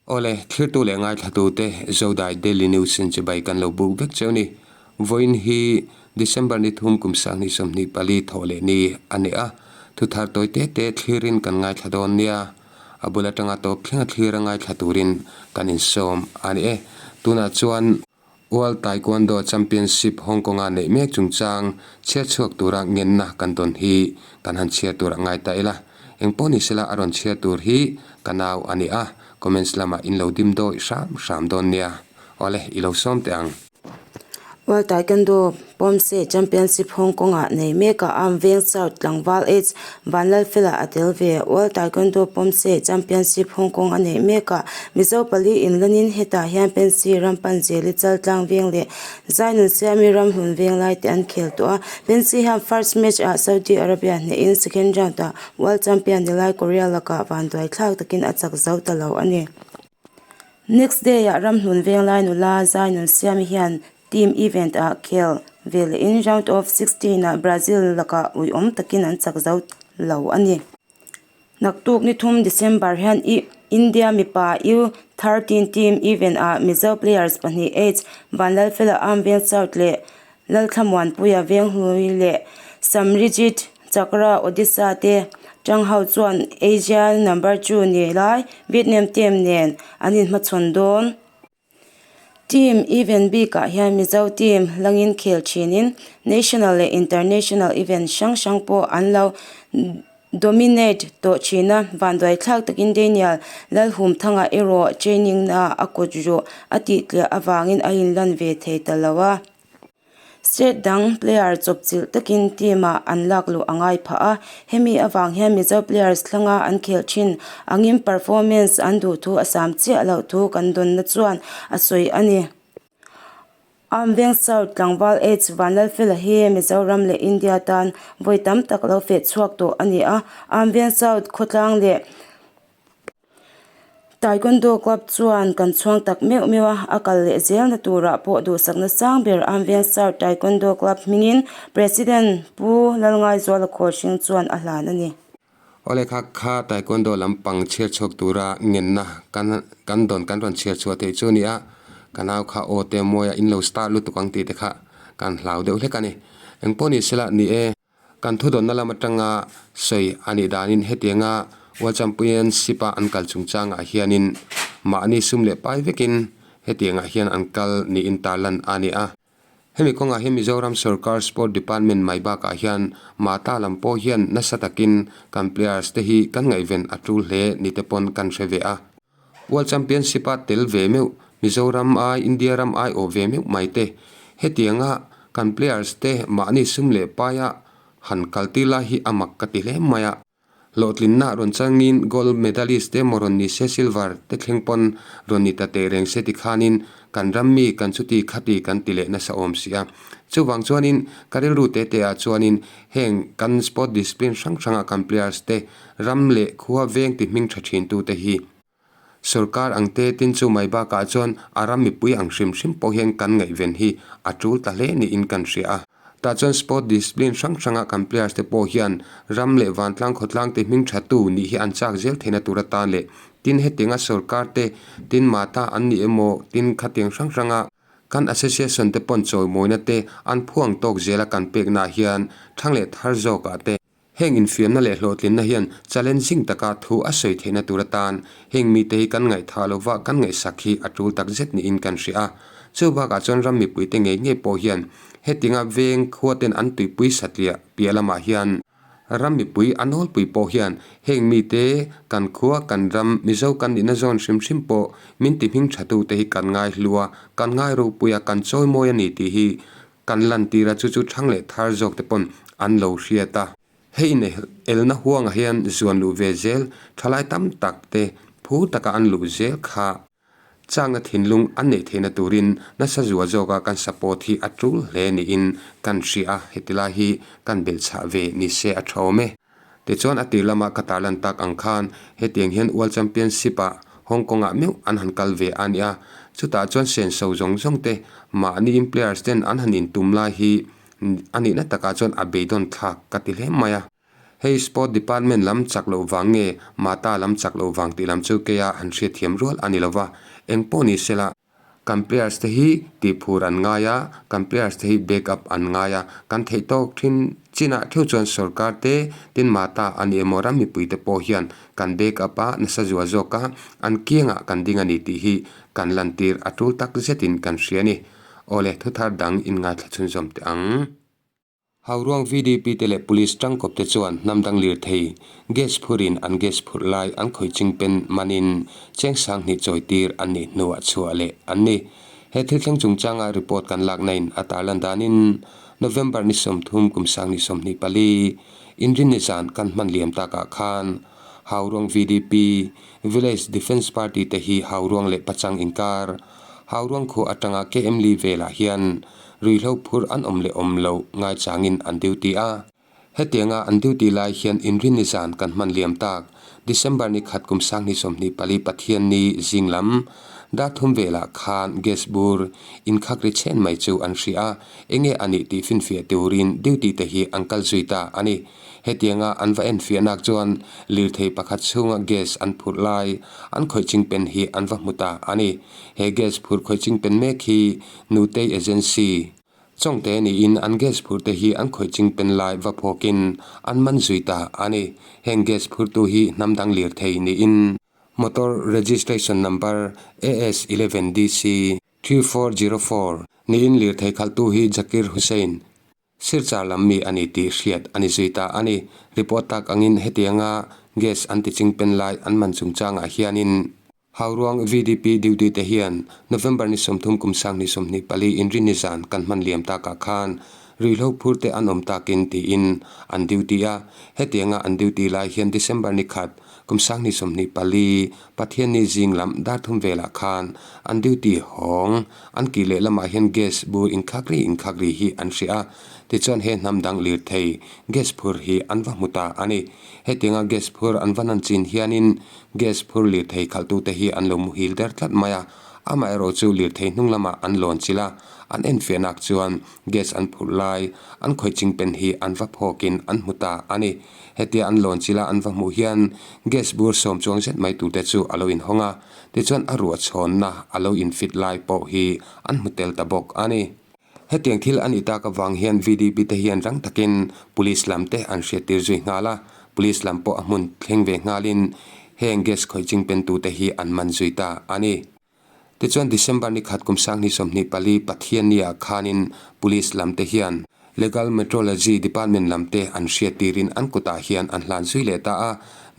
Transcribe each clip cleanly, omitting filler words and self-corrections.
Awle, thlirtu leh ngaithlatute Zodai Daily News in chibai kan lo buk vek cheu ni. Vawiin hi December ni thum kum 2024 thawh leh ni a ni a, thuthar tawi te te thlirin kan ngaithla dawn nia. A bul atanga tawp thlenga thlir a ngaithla turin kan insawm a ni e. Tunah chuan World Taekwondo Championship Hong Kong-a neih mek chungchang chhiar chhuak tura ngenna kan tawn hi kan han chhiar tur a ngai ta ila. Engpawh ni sela a rawn chhiar tur hi ka nau a ni a, comments lamah in lo dim dawih hram hram dawn nia. Awle, i lo sawm teh ang. World Taekwondo Poomsae Championship Hong Kong-ah nei mekah Arm Veng South tlangval H Vanlalfela a tel ve. World Taekwondo Poomsae Championship Hong Kong a neih mekah Mizo pali inlanin hetah hian Pensy Rampanzeli Chaltlang Veng leh Zainun Siami Ramhlun Veng lai te an khel tawh a. Pensy hian first match ah Saudi Arabia hnehin second round ah World Champion ni lai Korea lakah vanduai thlak takin a chak zo ta lo a ni. Next day ah Ramhlun Venglai nula Zainun Siami hian team event ah khel ve lehin round of 16 ah Brazil lakah uiawm takin an chak zo lo a ni. Naktuk ni thum December hian India mipa U13 team event ah Mizo players pahnih H Vanlalfela Armveng South leh Lalthlamuanpuia Venghlui leh Samrijit Chakra Odisha te tang ho chuan Asia number two ni lai Vietnam team nen an inhmachhawn dawn. Team event bikah hian Mizo team hlangin khel thinin national leh international event hrang hrang pawh an lo dominate tawh thin a. Vanduai thlak takin Daniel Lalhumthanga erawh training na a kut ruh a tih tliah avangin a inlan ve thei ta lo a. State dang player chawpchilh takin team ah an lak luh a ngai phah a, hemi avang hian Mizo players thlanga an khelh thin angin performance an duh thu a sam chiah loh thu kan dawnna chuan a sawi a ni. Armveng South tlangval H Vanlalfela hi Mizoram leh India tan vawi tam tak lo feh chhuak tawh a ni a, Armveng South khawtlang leh Taekwondo Club chuan kan chhuang tak meuh meuh a, a kal leh zelna turah pawh duhsakna sang ber Armveng South Taekwondo Club hmingin President Pu Lalngaizuala Khawlhring chuan a hlan a ni. Awle kha kha Taekwondo lampang chhiar chhuak tura ngenna kan kan dawn kan rawn chhiar chhuah theih chu a ni a, ka nau kha aw te mawi a in lo start lutuk ang tih te kha kan hlau deuh hlek a ni. Engpawh ni sela ni e. Kan thudawnna lam atanga sawi a nih danin hetianga World Championship a an kal chungchangah hianin mahni sum leh pai vekin hetiangah hian an kal niin tarlan a ni a. Hemi kawngah hian Mizoram Sorkar Sport Department mai bakah hian Mata lam pawh hian nasa takin kan players te hi kan ngaihven a tul hle ni te pawn kan hre ve a. World Championship a tel ve meuh, Mizoram ai, India ram ai awh ve meuh mai te. Hetianga kan players te mahni sum leh paia han kaltir lai hi a mak ka ti hle mai a. Hlawhtlinna rawn changin gold medalist te emaw rawn ni se silver te thleng pawn rawn ni ta teh reng se tikhanin kan ram mi kan chuti khati kan ti leh nasa awm si a. Chuvang chuanin ka rilru te te ah chuanin heng kan sport discipline hrang hranga kan players te ram leh khua veng ti hming tha thin tu te hi Sorkar ang te tin chu mai bakah chuan a ram mipui ang hrim hrim pawh hian kan ngaihven hi a tul ta hle niin kan hria a. Tah chuan sport discipline hrang hranga kan players te pawh hian ram leh vantlang khawtlang te hming tha tu nih hi an chak zel theihna tur atan leh tin hetianga sorkar te tin mata an ni emaw tin khatiang hrang hranga kan association te pawn chawimawina te an phuang tawk zela kan peknaah hian thang leh thar zawkah te Heng infiamna leh hlawhtlinna hian challenging taka thu a sawi theihna tur atan heng mite hi kan ngaihthah lova kan ngaihsak hi a tul tak zet niin kan hria a. Chu bakah chuan ram mipuite ngei ngei pawh hian hetinga veng khuaten an tuipui satliah piah lamah hian ram mipui a nawlpui pawh hian heng mite kan khua kan ram Mizo kan nihna zawn hrim hrim pawh min ti hming thatute hi kan ngai hlu a, kan ngai ropui a, kan chawimawi a ni tih hi Kan lantir a, chu chu thang leh thar zawk te pawn an lo hriat a. Hei inelna huangah hian zuan luh ve zel thalai tam tak te phu taka an luh zel kha chakna thinlung an neih theihna turin nasa zua zawka kan support hi a tul hle niin kan hria a, heti lai hi kan belhchhah ve ni se a tha awm e. Tichuan a tir lama ka tarlan tak ang khan hetiang hian World Championship ah Hong Kong ah meuh an han kal ve a nia. Chutah chuan senso zawng zawng te mahni in players ten an han intum lai hi a nihna takah chuan a beidawn thlak ka ti hle mai a. Hei Sport Department lam chak loh vang nge Mata lam chak loh vang tih lam chu keia han hriatthiam rual a ni lo va, eng pawh ni sela. Kan players te hi tihphur an ngai a, kan players te hi back up an ngai a, kan theih tawk thin chinah theuh chuan sorkar te tin Mata a ni emaw ram mipui te pawh hian kan back up a nasa zual zawk a, an kiangah kan ding a ni tih hi kan lantir a tul tak zetin kan hria a ni. Awle thuthar dang inngaithla chhunzawm teh ang. Hauruang VDP te leh Police tangkawp te chuan hnam dang lirthei gas phurin an gas phurh lai an khawih chingpen manin cheng sanghnih chawitir an nih hnuah chhuah leh an ni. He thil thleng chungchanga report kan lakna in a tarlan danin November ni 30 kum 2024 Inrinni zan kan hman liam takah khan Hauruang VDP, Village Defence Party te hi Hauruang leh Pachang inkar Hauruang khua atanga KM Li velah hian Ruihhlo phur an awm leh awm loh ngaichangin an duty a. Hetianga an duty lai hian inrinni zan kan hman liam tak. December ni khat kum 2024 Pathianni zing lam dar thum velah khan gas bur inkhak ri chhen mai chu an hria a, enge a nih tih finfiah turin duty te hi an kal zui ta a ni. Hetianga an va enfiahnak chuan lirthei pakhat chhunga gas an phurh lai an khawih chingpen hi an va hmu ta a ni. He gas phurh khawih chingpen mek hi Nutei Agency, Chawngte niin an gas phur te hi an khawih ching pen lai va phawkin an man zui ta a ni. Heng gas phurtu hi hnam dang lirthei niin motor registration number AS 11 DC 3404 niin lirthei khalhtu hi Zakir Hussain, Silchar lam mi a ni tih hriat a ni zui ta a ni. Report tak angin hetianga gas an ti ching pen lai an man chungchangah hianin Hauruang VDP duty te hian November ni 30 kum 2024 inrinni zan kan hman liam takah khan ruihhlo phur te an awm takin tiin an duty a. Hetianga an duty lai hian December ni khat kum 2024 Pathianni zing lam dar thum velah khan an duty hawng an kih leh lamah hian gas bur inkhak ri inkhak ri hi an hria a. Tichuan he hnam dang lirthei gas phur hi an va hmu ta a ni. Hetianga gas phur an va nan chin hianin Gas phur lirthei khalhtute hi an lo muhil der tlat mai a, amaherawhchu lirthei hnung lamah an lawn chilh a, an enfiahnak chuan gas an phurh lai an khawih chingpen hi an va phawkin an hmu ta a ni. Hetia an lawn chilh a an va hmuh hian gas bur sawm chuang zet mai turte chu a lo inhawng a, tichuan a ruah chhawnna a lo infit lai pawh hi an hmu tel ta bawk a ni. Hetiang thil a nih tak avang hian VDP te hian rang takin Police lam te an hriattir zui nghal a, Police lam pawh a hmun thleng ve nghalin heng gas khawih chingpen tute hi an man zui ta a ni. Tichuan December ni khat kum 2024 Pathianni ah khanin Police lam te hian Legal Metrology Department lam te an hriattirin an kutah hian an hlan zui leh ta a,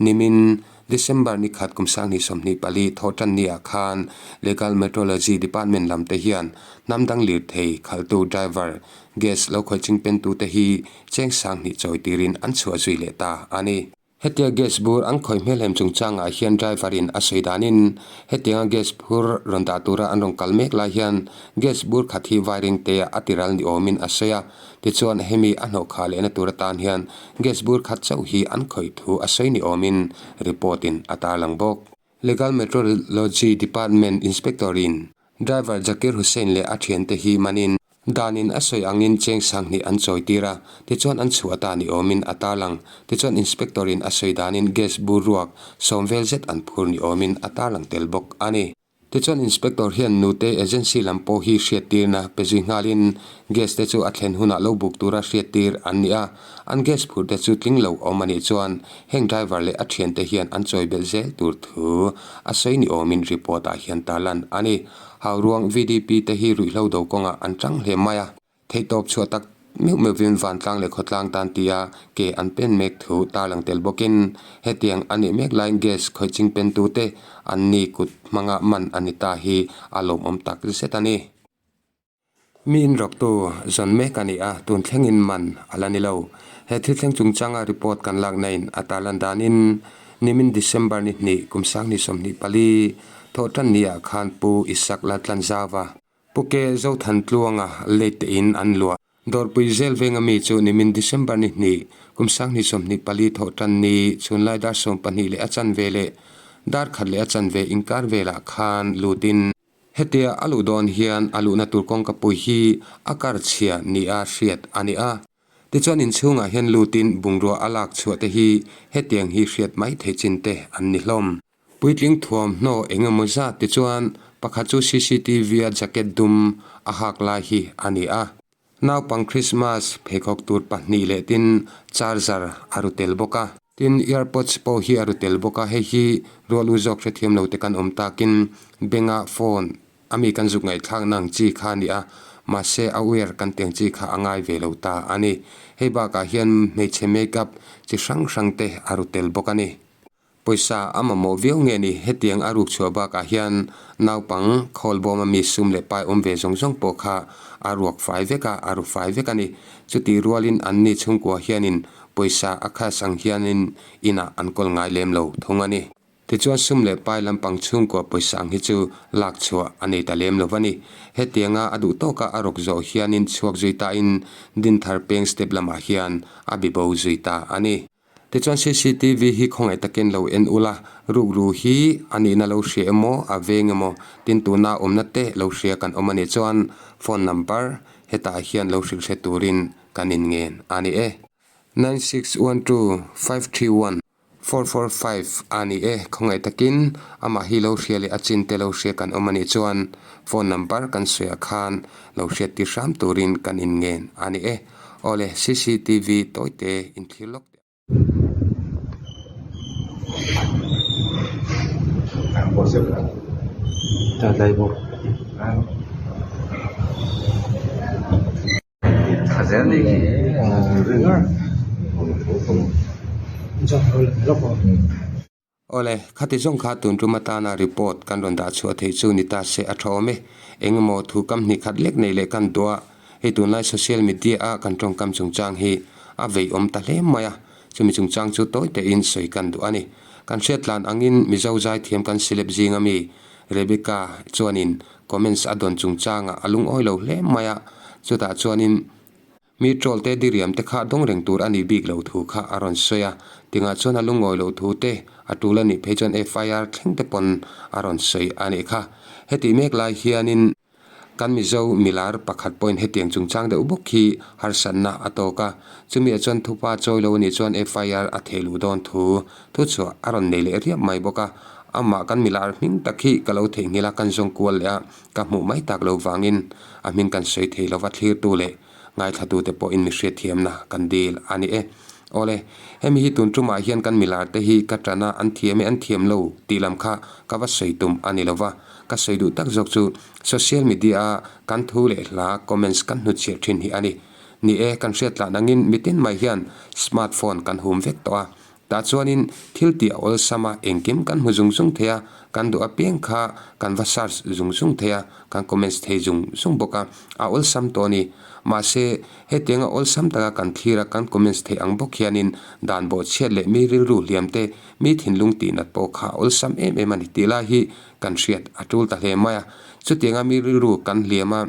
nimin December ni khat kum 2024 thawhtan ni ah khan Legal Metrology Department lam te hian hnam dang lirthei khalhtu driver gas lo khawih chingpen tu te hi cheng 2000 chawi tirin an chhuah zui leh ta a ni. Hetia gas bur an khawih hmelhem chungchangah hian driver in a sawi danin hetianga gas phur rawn dah tura an rawn kal mek lai hian gas bur khat hi wiring te a tiral ni awmin a sawi a. Tichuan hemi a hnawh khah lehna tur atan hian gas bur khat chauh hi an khawih thu a sawi ni awmin report in a tarlang bawk. Legal Metrology Department Inspector in Driver Zakir Hussain leh a thiante hi manin danin a sawi angin cheng 2000 an chawi tir a, tichuan an chhuah ta ni awmin a tarlang. Tichuan Inspector in a sawi danin gas bur ruak sawm vel zet an phur ni awmin a tarlang tel bawk a ni. Tichuan Inspector hian nute agency lam pawh hi hriattirna pe zui nghalin gas te chu a thlen hunah lo buk tura hriattir an ni a, an gas phur te chu tling lo awm a nih chuan heng driver leh a thiante hian an chawi belh zel tur thu a sawi ni awmin report ah hian tarlan a ni. Hauruang VDP te hi ruihhlo do kawngah an tang hle mai a. Theihtawp chhuah tak meuh meuhvin vantlang leh khawtlang tan tia ke an pen mek thu tarlang tel bawkin hetiang a nih mek laiin gas khawih ching pen tute an ni kut hmanga man a ni ta hi a lawmawm tak zet a ni. Mi inrawktu zawn mek a ni a, tun thlengin man a la ni lo. He thil thleng chungchanga report kan lakna in a tarlan danin nimin December ni hnih kum 2024 thawhtan ni ah khan Pu Isak Laltlanzauva, Pu Ke Zothantluanga late te in an luah. Dawrpui zel venga mi chu nimin December ni hnih kum 2024 thawhtan ni chhunlai dar 12 leh a chanve leh dar khat leh a chanve inkar velah khan lutin, Hetia a luh dawn hian a luhna tur kawngka pui hi a kar chhia nia hriat a ni a. Tichuan inchhungah hian lutin bungrua a lak chhuah te hi hetiang hi hriat mai theih chin te an ni hlawm. Puitling thuamhnaw eng emaw zat tichuan pakhat chu cctv a jacket dum a hak lai hi a ni a. Naupang Christmas pheikhawk tur pahnih leh tin charger a ru tel bawk a. Tin earpods pawh hi a ru tel bawk a, hei hi rual u zawk hrethiam lo te kan awm takin benga phone a mi kan zuk ngaihthlakna ang chi kha a ni a, mahse a wire kan tih ang chi kha a ngai ve lo ta a ni. Hei bakah hian hmeichhe makeup chi hrang hrang te a ru tel bawk a ni. Pawisa a mamawh viau nge ni? Hetiang a ruk chhuah bakah hian naupang khawlbawm a mi sum leh pai awm ve zawng zawng pawh kha a ruak fai vek a, a ru fai vek a ni. Chutih rualin anni chhungkua hianin pawisa a cash ang hianin inah an kawl ngai lem lo thung a ni. Tichuan sum leh pai lampang chhungkua pawisa ang hi chu lak chhuah a nei ta lem lo va ni. Hetianga a duh tawka a rawk zawh hianin chhuak zui tain Dinthar peng step lamah hian a bibo zui ta a ni. Tichuan cctv hi khawngaih takin lo en ula, rukru hi a nihna lo hria emaw, a veng emaw, tin tuna awmna te lo hria kan awm a nih chuan phone number hetah hian lo hrilh hre turin kan inngen a ni e. 9612531445 a ni e, khawngaih takin amah hi lo hria leh a chin te lo hria kan awm a nih chuan phone number kan sawiah khan lo hriat tir hram turin kan inngen a ni e. Awle cctv tawite inthlir lawk teh. Awle, khati zawng kha tun tum atana report kan rawn dah chhuah theih chu ni ta se a tha awm e. Engemaw thu kam hnih khat lek nei leh kan duh a, hei tunlai social media a kan tawngkam chungchang hi a vei awm ta hle mai a, chumi chungchang chu tawi tein sawi kan duh a ni. Kan hriat tlan angin Mizo zaithiam kan celeb zinga mi Rebecca chuanin comments a dawn chungchangah a lungawi lo hle mai a, chutah chuanin Mi troll te diriam te kha dawng reng tur a nih bik lo thu kha a rawn sawi a, tingah chuan a lungawi lo thu te a tul a nih phei chuan FIR thleng te pawn a rawn sawi a nih kha. Hetih mek lai hianin kan Mizo milar pakhat pawhin hetiang chungchang deuh bawk hi harsatna a tawk a, chumi ah chuan thupa chawi lo a nih chuan FIR a theh luh dawn thu thuchhuah a rawn nei leh riap mai bawk a, amah kan milar hming tak hi ka lo theihnghilh a kan zawng kual leh a, ka hmuh mai tak lo vangin a hming kan sawi thei lova thlirtu leh Ngaithlatute pawhin mi hriatthiamna kan dil a ni e. Awle, hemi hi tun tumah hian kan milarte hi ka tan a, an thiam e an thiam lo tih lam kha ka va sawi tum a ni lova. Ka sawi duh tak zawk chu social media a kan thu leh hla comments kan hnutchhiah thin hi a ni. Ni e, kan hriatlan angin mitin mai hian smartphone kan hum vek tawh a, Tah chuanin thil tih a awlsam a, engkim kan hmu zung zung thei a, kan duh apiang kha kan va search zung zung thei a, kan comments thei zung zung bawk a, a awlsam tawh a ni. Mahse, hetianga awlsam taka kan thlir a, kan comments theih ang bawk hianin dan bawhchhiat leh mi rilru hliam te, mi thinlung tihnat pawh kha a awlsam em em a ni tih lai hi kan hriat a tul ta hle mai a. Chutianga mi rilru kan hliam a,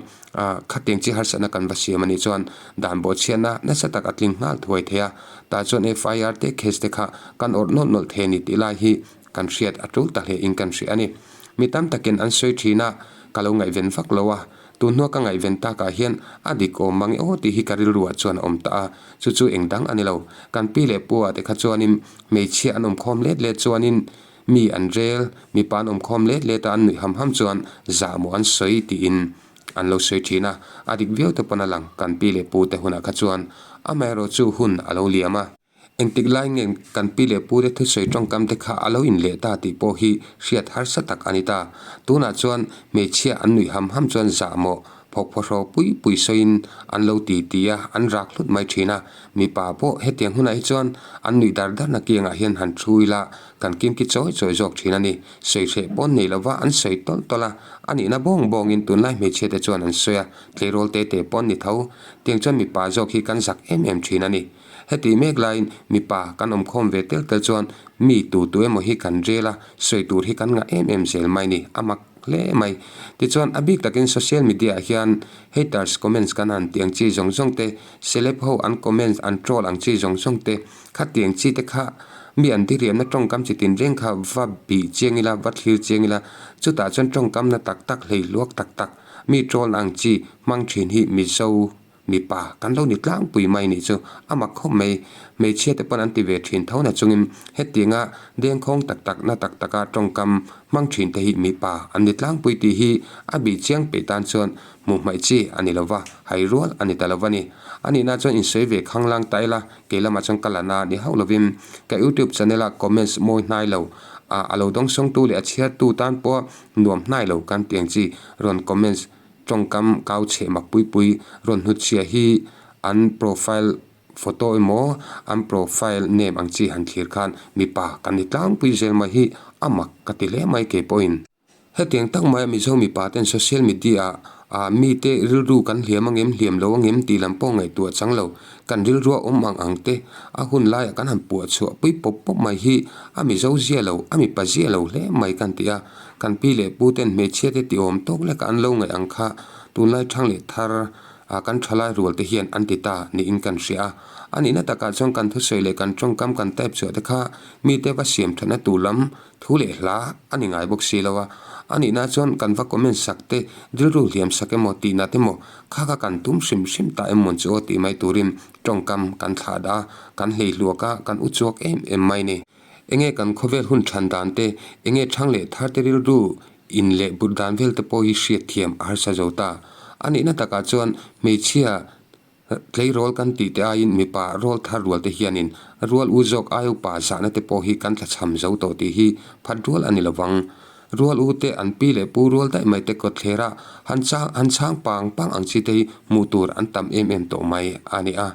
khatiang chi harsatna kan va siam a nih chuan dan bawhchhiatna nasa tak a tling nghal thuai thei a. Tah chuan FIR te case te kha kan awrh nawlh nawlh thei a ni tih lai hi kan hriat a tul ta hle in kan hria a ni. Mi tam takin an sawi thin a, ka lo ngaihven vak lo a, tun hnua ka ngaihven takah hian a dik awm mang e aw tih hi ka rilruah chuan a awm ta a, chu chu eng dang a ni lo. Kan pi leh pu ah te kha chuanin hmeichhia an awm khawm let let chuanin mi an rel, mipa an awm khawm let let a an nuih ham ham chuan zahmawh an sawi tiin An lo sawi thin a, a dik viau te pawn a lang, kan pi leh pu te hunah kha chuan amaherawh chu hun a lo liam a. Engtik lai nge kan pi leh pu te thusawi tawngkam te kha a lo in leh ta tih pawh hi hriat harsa tak a ni ta. Tunah chuan hmeichhia an nuih ham ham chuan zahmawh phawk phawhraw pui pui sawiin an lo ti ti a, an rak hlut mai thin a. Mipa pawh hetiang hunah hi chuan an nuih dar darna kiangah hian han thu ila kan kimki chawi chawi zawk thin a ni. Sawi hreh pawn nei lova an sawi tawlh tawlh a, a nihna bawng bawngin tunlai hmeichhia te chuan an sawi a, tleirawl te te pawn ni tho. Tiang chuan mipa zawk hi kan zak em em thin a ni. Heti mek laiin mipa kan awm khawm ve tel tel chuan mi tu tu emaw hi kan rel a, sawi tur hi kan ngah em em zel mai ni, a mak hle mai. Tichuan a bik takin social media ah hian haters comments kan han tih ang chi zawng zawng te, celeb ho an comments an troll ang chi zawng zawng te, Khatiang chi te kha mi an diriamna tawngkam chi tin reng kha va bih chiang ila, va thlir chiang ila, chutah chuan tawngkamna tak tak hlei hluak tak tak mi troll ang chi hmang thin hi Mizo mipa kan lo ni tlangpui mai nih chu a mak khawp mai. Hmeichhia te pawn an ti ve thin tho na chungin hetianga dengkhawng tak tak na tak taka tawngkam hmang thin te hi mipa an ni tlangpui tih hi a bih chiang peih tan chuan hmuh hmaih chi a ni lova, hai rual a ni ta lova ni. A nihna chuan insawi ve khanglang ta ila, kei lamah chuan ka la na ni hauh lovin ka youtube channel a comments mawi hnai lo a, a lo dawngsawngtu leh a chhiartu tan pawha nuam hnai lo kan tih ang chi rawn comments tawngkam kau chheh mak pui pui rawn hnutchhia hi an profile photo emaw an profile name ang chi han thlir khan mipa kan ni tlangpui zel mai hi a mak ka ti hle mai kei pawhin. Hetiang tak maia Mizo mipa ten social media ah mite rilru kan hliam angem hliam lo angem tih lam pawh ngaihtuah chang lo. Kan rilrua awm ang ang te a hun laiah kan han puah chhuah pui pawp pawp mai hi a Mizo zia lo, a mipa zia lo hle mai kan ti a. Kan pi leh pu ten hmeichhia te ti awm tawk leka an lo ngaih ang kha tunlai thang leh thar ah kan thalai rual te hian an ti ta niin kan hria a. A nihna takah chuan kan thusawi leh kan tawngkam kan type chhuah te kha mite va siam thatna tur lam Thu leh hla a ni ngai bawk si lo a, a nihna chuan kan va comment sak te, rilru hliam sak emaw tih nat emaw, kha kha kan tum hrim hrim ta em mawn chu aw tih mai turin tawngkam kan thlah dah a, kan hlei hluak a, kan u chuak em em mai ni. Enge kan khawvel hun than dan te, enge thang leh thar te rilru in leh but dan vel te pawh hi hriat thiam a harsa zo ta. A nihna takah chuan hmeichhia Tleirawl kan tih te aiin mipa rawl thar rual te hianin rual u zawk ai upa zahna te pawh hi kan tlachham zo tawh tih hi phat rual a ni lovang. Rual u te an pi leh pu rual daih mai te kawtthler a han chang han chhang pang pang ang chi te hi hmuh tur an tam em em tawh mai a ni a.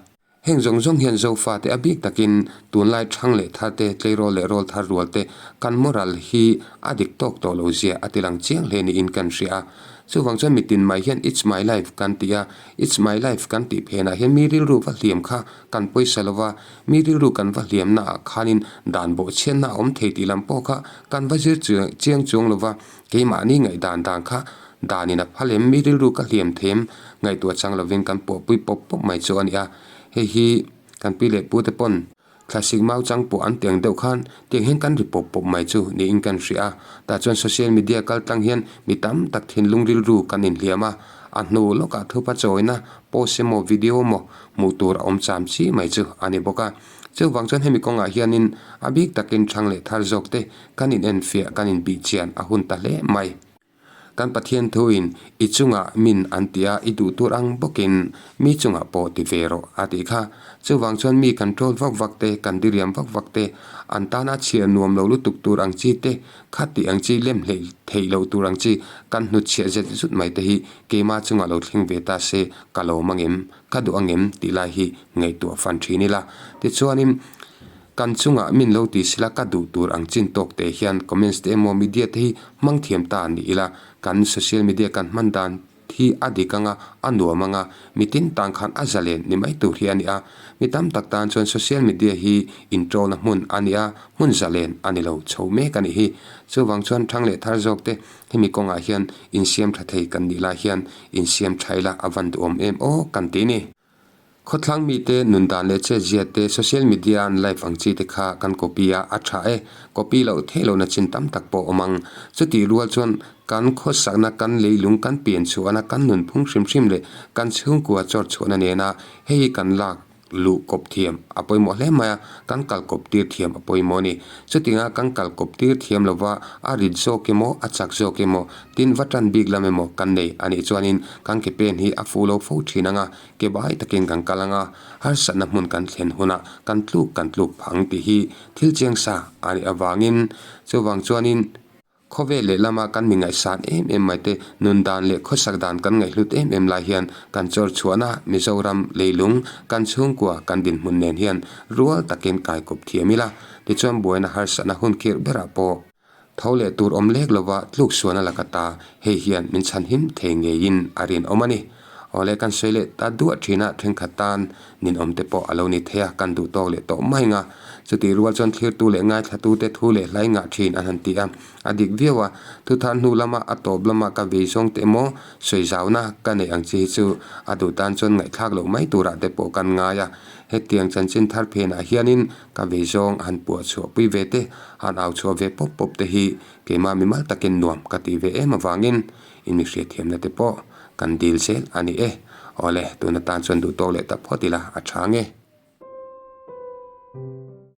Heng zawng zawng hian Zofa te a bik takin tunlai thang leh thar te tleirawl leh rawl thar rual te kan moral hi a dik tawk tawh lo zia a tilang chiang hle niin kan hria a. Chuvang chuan mitin mai hian It's my life kan ti a, It's my life kan tih phenah hian mi rilru va hliam kha kan pawisa lo va, mi rilru kan va hliamna ah khanin dan bawhchhiatna a awm thei tih lam pawh kha kan va zir chiang chuang lo va, keimahni ngaihdan dan kha danin a phal em, mi rilru ka hliam thei em ngaihtuah chang lovin kan puahpui pawp pawp mai chu a ni a, hei hi kan pi leh pute pawn. Thlasik mau chang pawh an tiang deuh khan tiang hian kan ri pawp pawp mai chu niin kan hria a. Tah chuan social media kal tlang hian mi tam tak thinlung rilru kan inhliam a, a hnu lawkah thupa chawina post emaw video emaw hmuh tur a awm cham chi mai chu a ni bawk a. Chuvang chuan hemi kawngah hianin a bik takin thang leh thar zawk te kan inenfiah kan inbihchian a hun ta hle mai. Kan Pathian thuin i chungah min an ti a, i duh tur ang bawkin mi chungah pawh ti ve rawh a tih kha. Chuvang chuan mi kan troll vak vak te, kan diriam vak vak te, an tana chhiar nuam lo lutuk tur ang chi te, kha tih ang chi lem hleih theih loh tur ang chi kan hnutchhiah zet zut mai te hi keima chungah lo thleng ve ta se ka lawm angem, ka duh angem tih lai hi ngaihtuah fan thin ila. Tichuanin. Kan chungah min lo ti sila ka duh tur ang chin tawk te hian comments te emaw media te hi hmang thiam ta ni ila, kan social media kan hman dan hi a dik anga a nuam anga mitin tan khan a zalen ni mai tur hi a ni a. Mi tam tak tan chuan social media hi inṭawlna hmun a ni a, hmun zalen a ni lo chho mek a nih hi. Chuvang chuan thang leh thar zawk te hemi kawngah hian insiam tha thei kan nih lai hian insiam tha ila a van duhawm em aw kan ti ni. Khawthlang mite nun dan leh chetzia te, social media an live ang chi te kha kan copy a, a tha e. Copy loh theih lohna chin tam tak pawh awm ang. Chutih rual chuan kan khawsakna, kan leilung, kan pian chhuahna, kan nunphung hrim hrim leh kan chhungkua chawr chhuahna nena hei hi kan lak luh kawp thiam a pawimawh hle mai a, kan kal kawp tir thiam a pawimawh a ni. Chutinga kan kal kawp tir thiam lova a rit zawk emaw, a chak zawk emaw, tin va tan bik lam emaw kan nei a nih chuanin kan ke pen hi a fuh lo fo thin ang a, ke bai takin kan kal ang a, harsatna hmun kan thlen hunah kan tluk kan tluk phah ang tih hi thil chiang sa a nih avangin chuvang chuanin khawvel leh lama kan mi ngaihsan em em mai te nun dan leh khawsak dan kan ngaihhlut em em lai hian kan chawr chhuahna Mizoram leilung kan chhungkua kan dinhmun nen hian rual takin kaikawp thiam ila tichuan buaina harsatna hun khirh berah pawh Tho leh tur awm lek lova tluk suan a la ka ta, hei hian min chhan him thei ngeiin a rinawm a ni. Awle kan sawi leh ta duah thin a, thenkhat tan ninawm te pawh a lo ni thei a, kan duh tawk leh tawh mai nga. Chutih rual chuan thlirtu leh ngaithlatute thu leh hlai ngah thin an han ti a, a dik viau a. Thuthar hnu lama a tawp lama ka vei zawng te emaw sawi zauna ka neih ang chi hi chu a duh tan chuan ngaihthlak loh mai turah te pawh kan ngai a. Hetiang chanchin thar phenah hianin ka vei zawng han puah chhuah pui ve te, han au chhuah ve pawp pawp te hi keimah mimal takin nuam ka tih ve em avangin in mi hriatthiamna te pawh kan dil zel a ni e. Awle, tuna tan chuan duh tawk leh ta phawt ila a tha nge.